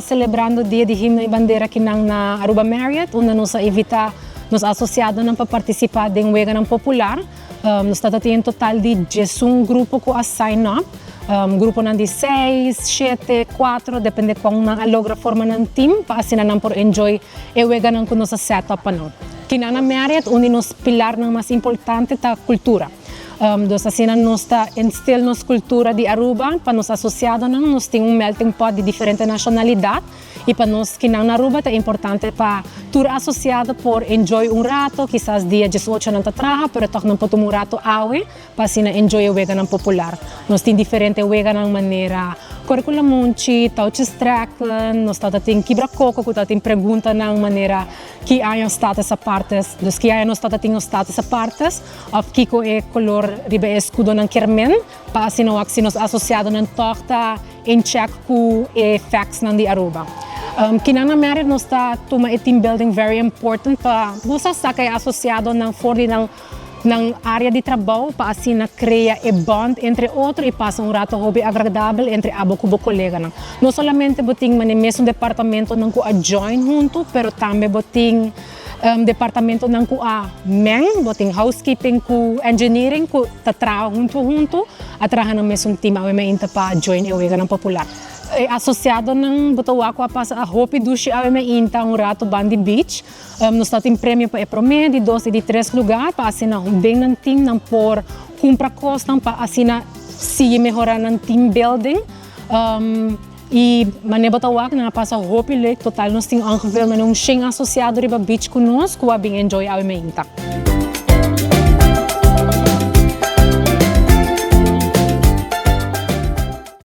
celebrando Dia di Himno y Bandera akinan na Aruba Marriott, unda nos a invita nos asociadonan pa participa den weganan popular. Nos ta tin un total di 11 grupo cu a sign up. Gruponan di 6, 7, 4, depende con nan a logra forma nan team, pa asina nan por enjoy e weganan cu nos a set up pa nan. Akinan na Marriott, un di nos pilarnan mas importante ta cultura. Dus asina nos ta instill nos cultura di Aruba pa nos asociadonan. Nos tin un melting pot di diferente nacionalidad y pa nos akinan na Aruba ta importante pa tur asociado por enjoy un rato, kisas dia 18 nan ta traha, pero toch nan por tuma un rato awe pa asina enjoy e weganan popular. Nos tin diferente weganan manera core cu lamunchi, touwtjes trekken, nos ta tin kibra coco cu ta tin preguntanan manera ki aña status apartes, dus ki aña nos ta tin status apartes, of kiko e color riba escudonan kiermen, pa asina wak si nos asociadonan toch ta in check cu e facts nan di Aruba. Akinan na Marriott nos ta tuma e team building very important pa nos saca e asociadonan for di nan area di trabou pa asina crea e bond entre otro y pasa un rato hopi agradabel entre abo cu bo coleganan. No solamente bo tin mane mesun departamentonan cu a join hunto, pero tambe bo tin departamentonan cu a meng, bo tin housekeeping cu engineering cu ta traha hunto hunto, a traha na mesun team awe mainta pa join e weganan popular. E asociadonan bo ta wak cu a pasa a hopi dushi awe mainta un rato bandi beach. Nos ta tin premio pa e prome, di dos y di tres lugar pa asina den nan team nan por cumpra cosnan pa asina sigui mehora nan team building. Y mane bo ta wak nan a pasa hopi leuk. Total nos tin ongeveer mane un 100 asociado riba beach cu nos cu a bin enjoy awe mainta.